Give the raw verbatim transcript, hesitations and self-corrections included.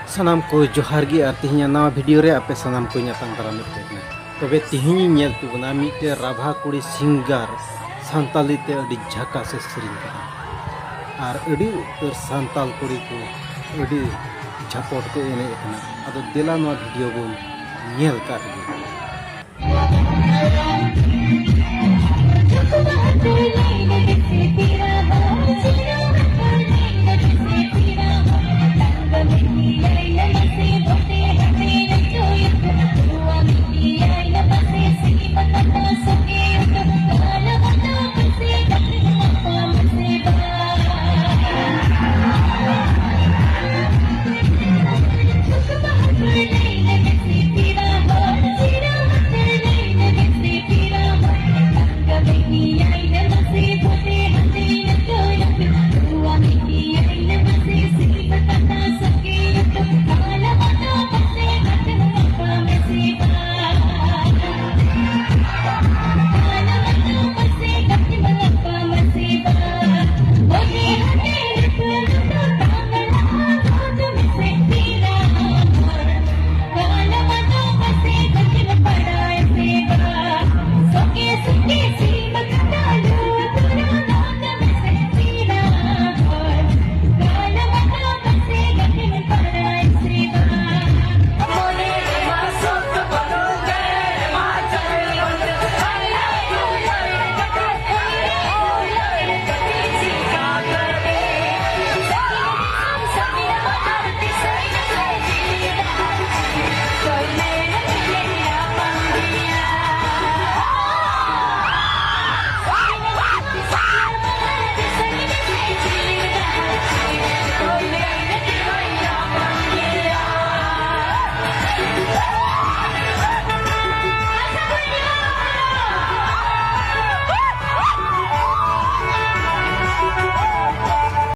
ᱥᱟᱱᱟᱢ ᱠᱚ ᱡᱚᱦᱟᱨ ᱜᱮ, ᱟᱨ ᱛᱮᱦᱮᱧᱟᱜ ᱱᱟᱣᱟ ᱵᱷᱤᱰᱤᱭᱳ ᱨᱮ ᱟᱯᱮ ᱥᱟᱱᱟᱢ ᱠᱚᱧ ᱟᱛᱟᱝ ᱫᱟᱨᱟᱢᱮᱫ ᱯᱮ ᱠᱟᱱᱟ᱾ ᱛᱚᱵᱮ ᱛᱮᱦᱮᱧ ᱤᱧ ᱧᱮᱞ ᱦᱚᱪᱚ ᱵᱚᱱᱟ ᱢᱤᱫᱴᱮᱡ ᱨᱟᱵᱷᱟ ᱠᱩᱲᱤ ᱥᱤᱝᱜᱟᱨ, ᱥᱟᱱᱛᱟᱞᱤ ᱛᱮ ᱟᱹᱰᱤ ᱡᱷᱟᱠᱟᱥ ᱮ ᱥᱮᱨᱮᱧ ᱠᱟᱱᱟ, ᱟᱨ ᱟᱹᱰᱤ ᱩᱛᱟᱹᱨ ᱥᱟᱱᱛᱟᱞ ᱠᱩᱲᱤ ᱠᱚ ᱟᱹᱰᱤ ᱡᱷᱟᱯᱚᱴ ᱠᱚ ᱮᱱᱮᱡ ᱠᱟᱱᱟ᱾ ᱟᱫᱚ ᱫᱮᱞᱟ ᱱᱚᱣᱟ ᱵᱷᱤᱰᱤᱭᱳ ᱵᱚᱱ ᱧᱮᱞ ᱠᱟᱜ ᱞᱮᱜᱮ᱾